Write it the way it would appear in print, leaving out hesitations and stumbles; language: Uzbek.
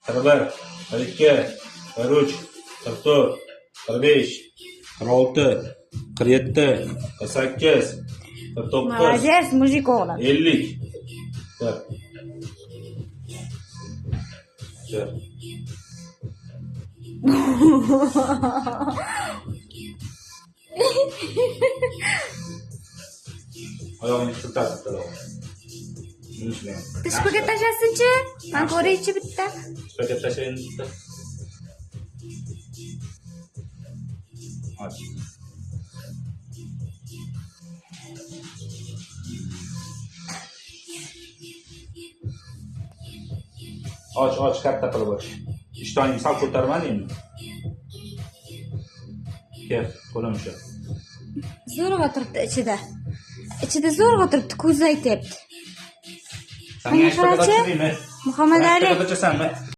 41, 42, 43, 44, 45, 46, 47, 48, 49, Молодец, мужик o'g'lim. 50. Bir. Bir. Oyog'ingni siltab bitta. Bitta shpagat tashlasinchi. Man ko'raychi bitta. Shpagat tashlaydi bitta. Och. Och, och, katta qilib och. Ishtoningni sal ko'tarmadingmi? Kel, qo'lim usha. Zo'rg'a turibdi ichida. Ichida zo'rg'a turibdi, ko'zi aytyapti. Sanga shpagat Qarachi. ochiraymi? Muhammad Ali. Shpagat ochasanmi?